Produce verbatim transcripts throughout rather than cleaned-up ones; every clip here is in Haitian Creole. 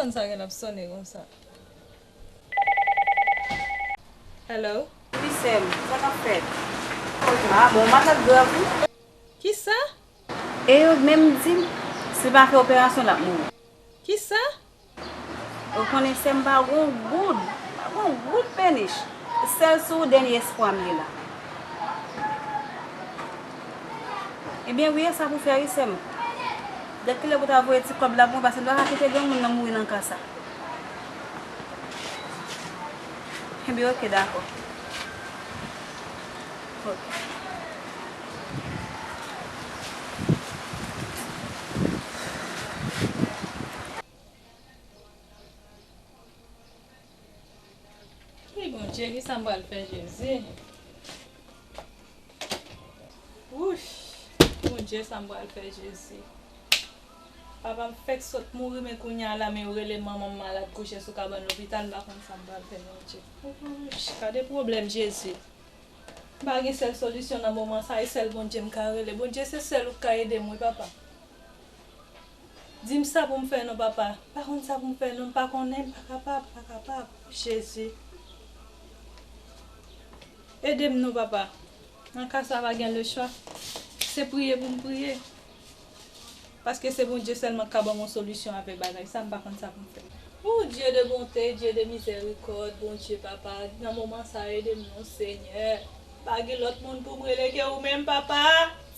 Sa gen ap sone konsa. Hello? Wi, sè m, sa k ap fèt? Ah, bon, malad grav, wi. Kisa? E yo menm di m, si l pa fè operasyon, l ap mouri. Kisa? Ou konnen sè m pa gon goud, pa gon goud penich. Sèl sou ou dènye espwa m ye la. Ebyen, wi, e sa pou fè, wi, sè m. Gad kilè pou ta voye ti kòb la pou mwen, paske m pa ka kite gen yon moun nan mouri nan ka sa. Ebyen, oke, dakò. Oke. Wi, Bondye, kisa m pral fè, Jezi? Wouch! Bondye, sa m pral fè, Jezi? Papa m fèk sot mouri, men kounye a la, men yo rele manman m malad, kouche sou kabann lopital, m pa konn sa m pral fè, Bondye. Wouch! Gade pwoblèm, Jezi. M pa gen sèl solisyon nan moman sa, e sèl Bondye m ka rele. Bondye, se sèl ou k ka ede m, wi, papa. Di m sa pou m fè non, papa. M pa konn sa pou m fè non, m pa konnen, m pa kapab, m pa kapab. Jezi. Ede m non, papa. Nan ka sa, pa gen lechwa. Se priye pou m priye. Paske se Bondye sèlman k ka ban m yon solisyon avèk bagay sa, m pa konn sa pou m fè. O Dye de bonte, Dye de mizèrikòd, Bondye, papa, nan moman sa, ede m non, Senyè. Pa gen lòt moun pou m rele ke ou menm, papa.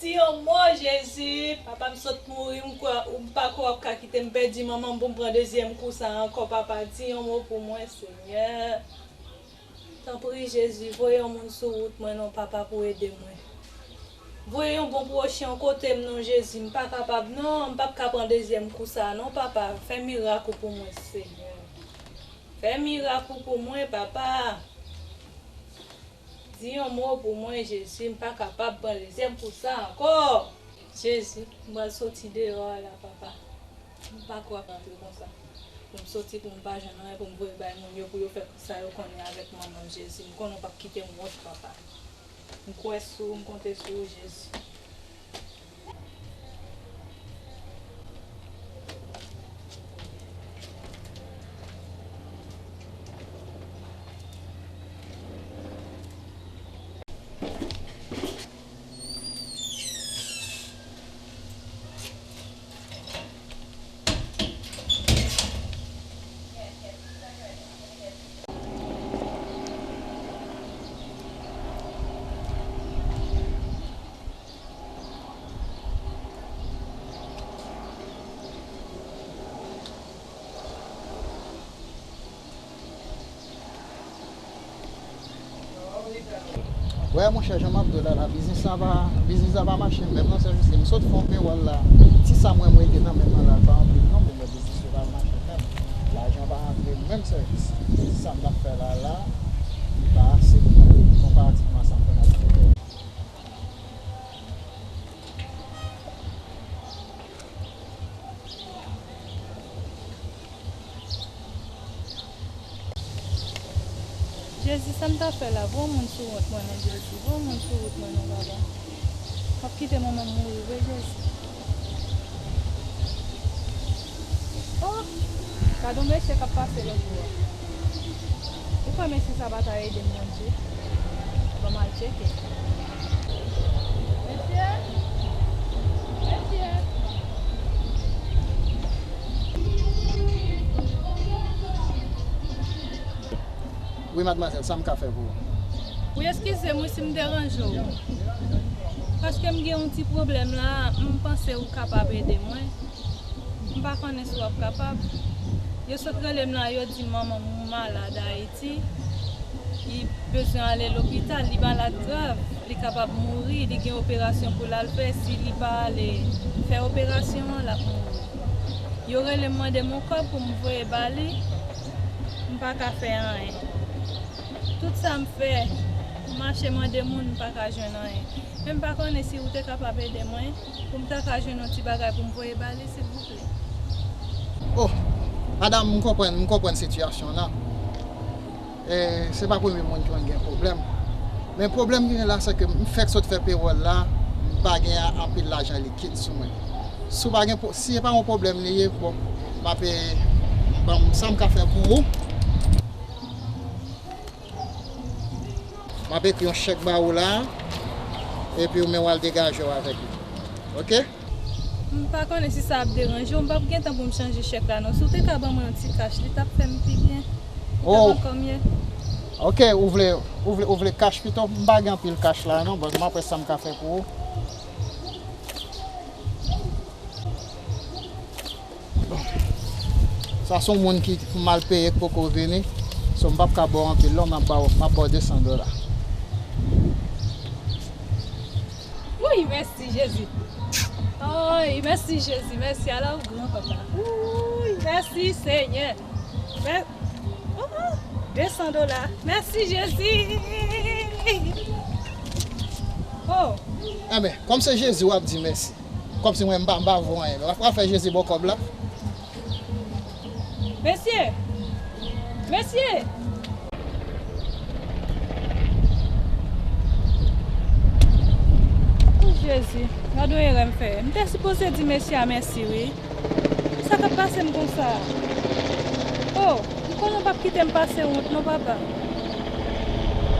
Di yon mo, Jezi. Papa, m sot mouri, m kwè, m pa kwè w ap ka kite m pèdi manman m pou m pran dezyèm kou sa ankò, papa. Di yon mo pou mwen, Senyè. Tanpri, Jezi, voye yon moun sou wout mwen non, papa, pou ede mwen. Voye yon bon pwochen kote m non, Jezi. M pa kapab non, m p ap ka pran dezyèm kou sa non, papa. Fè mirak ou pou mwen, Senyè. Fè mirak ou pou mwen, papa. Di yon mo pou mwen, Jezi, m pa kapab pran dezyèm kou sa ankò. Jezi, m pral soti deyò a la, papa. M pa kwè ap rantre konsa. Pou m soti, pou m pa jwenn anyen, pou m voye bay moun yo, pou yo fè sa yo konnen avèk manman m, Jezi. M konnen w p ap kite m wont, papa. M kwè sou ou, m konte sou ou, Jezi. Wè, monchè, jan m ap di w la, la, biznis la pa, biznis la pa mache menm non, sè Jezi. M sot fè yon pewòl la. Ti sa mwen, mwen te nan men mwen la, pa anpil non, pou mwen biznis yo pa mache menm. Lajan pa rantre menm, sè Jezi. Sa m t ap fè la, la, li pa ase pou mwen, konparativman sa m konn ap fè. Jezi, sa m ta fè la? Voye yon moun sou wout mwen non, Jezi. Voye yon moun sou wout mwen non, papa. M ap kite manman m mouri vre, Jezi. Oh! Gade yon mesye k ap pase lòt bò a. Ou kwè mesye sa pa ta ede m, Bondye? Ban m al tcheke. Mesye! Mesye! Wi, madmwazèl, sa m ka fè pou ou? Wi, eskize m wi si m deranje w. Paske m gen yon ti pwoblèm la, m panse ou kapab ede mwen. M pa konnen si w ap kapab. Yo sot rele m la, yo di manman m malad Ayiti. Li bezwen ale lopital, li malad grav. Li kapab mouri, li gen operasyon pou l al fè. Si li pa ale fè operasyon an, l ap mouri. Yo rele m mande m yon kòb pou m voye ba li. M pa ka fè anyen. Tout sa m fè, m mache mande moun, m pa ka jwenn anyen. Men m pa konnen si ou te kapab ede mwen, pou m ta ka jwenn yon ti bagay pou m voye ba li, silvouplè. Oh, madanm, m konprann, m konprann sitiyasyon w lan. E, se pa premye moun ki konn gen pwoblèm. Men pwoblèm ki gen la, se ke m fèk sot fè pewòl la, m pa gen anpil lajan likid sou mwen. Si w pa gen pwo-, si se pa yon pwoblèm li ye, bon, m ap, e, Ban m sa m ka fè pou ou. M ap ekri yon chèk ba ou la, epi ou menm w al degaje w avèk li. Oke? M pa konnen si sa ap deranje w, m p ap gen tan pou m chanje chèk la non. Si w te ka ban mwen yon ti kach, li t ap fè m pi byen. Li t ap Oh. ankò mye. Oke, ou vle, ou vle, ou vle kach pito? M pa gen anpil kach la non, but m ap wè sa m ka fè pou ou. Bon. Sa se yon moun ki mal peye, k poko vini. So, m p ap ka ba w anpil non, m ap ba w, m ap ba w de san dola. Wi, mèsi Jezi. Oy, mèsi Jezi, mèsi. Ala w gran, papa. Wi, mèsi Senyè. Mè- Oh, de san dola. Mèsi Jezi. Oh. Enben, kòm se Jezi w ap di mèsi. Kòmsi mwen m pa, m pa vo anyen. W ap fè Jezi ba w kòb la. Mesye! Mesye! O Jezi, gade yon erè m fè. M te sipoze di mesye a mèsi, wi. Sa k ap pase m konsa? O, m konnen w p ap kite m pase wont non, papa.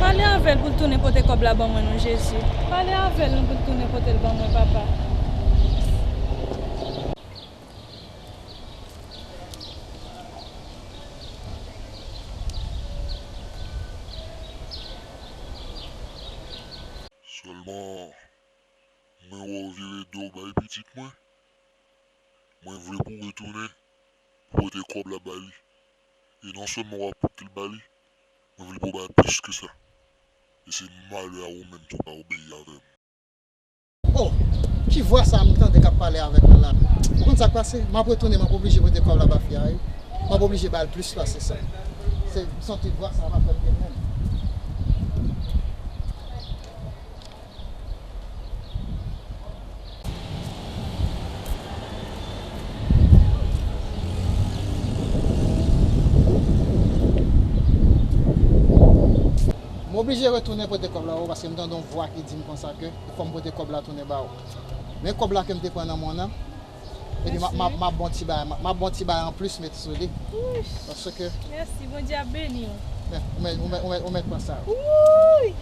Pale avè l pou l tounen pote kòb la ban mwen non, Jezi. Pale avè l non pou l tounen pote l ban mwen, papa. Sèlman, mwen wè w vire do w bay pitit mwen. Mwen vle pou w retounen pou pote kòb la ba li. E non sèlman w ap pote l ba li, mwen vle pou w ba l plis ke sa. E se malè a ou menm si w pa obeyi avè m. Oh, ki vwa sa a m tande k ap pale avèk mwen la? Ou konn sa k pase? M ap retounen, m ap oblije pote kòb la ba fi a, wi. M ap oblije ba l plis pase sa. Se, m santi vwa sa a pa fè m byen menm. M oblije retounen pote kòb la ba w, paske m tande yon vwa ki di m konsa ke fò m pote kòb la tounen ba w. Men kòb la ke m te pran nan men w nan, epi m ap, m ap, m ap ba w ti bagay, m ap, m ap ba w ti bagay anplis met sou li. Paske Mèsi, Bondye ap beni w. Men, ou mèt, ou mèt, ou mèt, ou mèt pran sa. Wouy!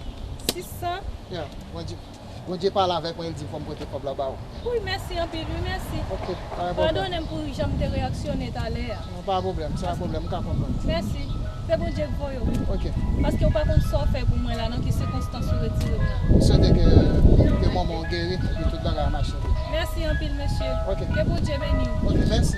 Sis san? Yeah, Bondye, Bondye pale avèk mwen, li di fò m pote kòb la ba w. Wi, mèsi anpil, wi, mèsi. Ok, pa gen pwoblèm. Padone m pou jan m te reyaksyone talè a. Non, pa gen pwoblèm, se pa pwoblèm, m ka konprann. Mèsi. Se Bondye k voye w, wi. Ok. Paske w pa konn sa w fè pou mwen la, nan ki sikonstans ou retire m nan. M swete ke, ke manman w geri, epi tout bagay a mache byen. Mèsi anpil, mesye. Ok. Ke Bondye beni w. Ok, mèsi.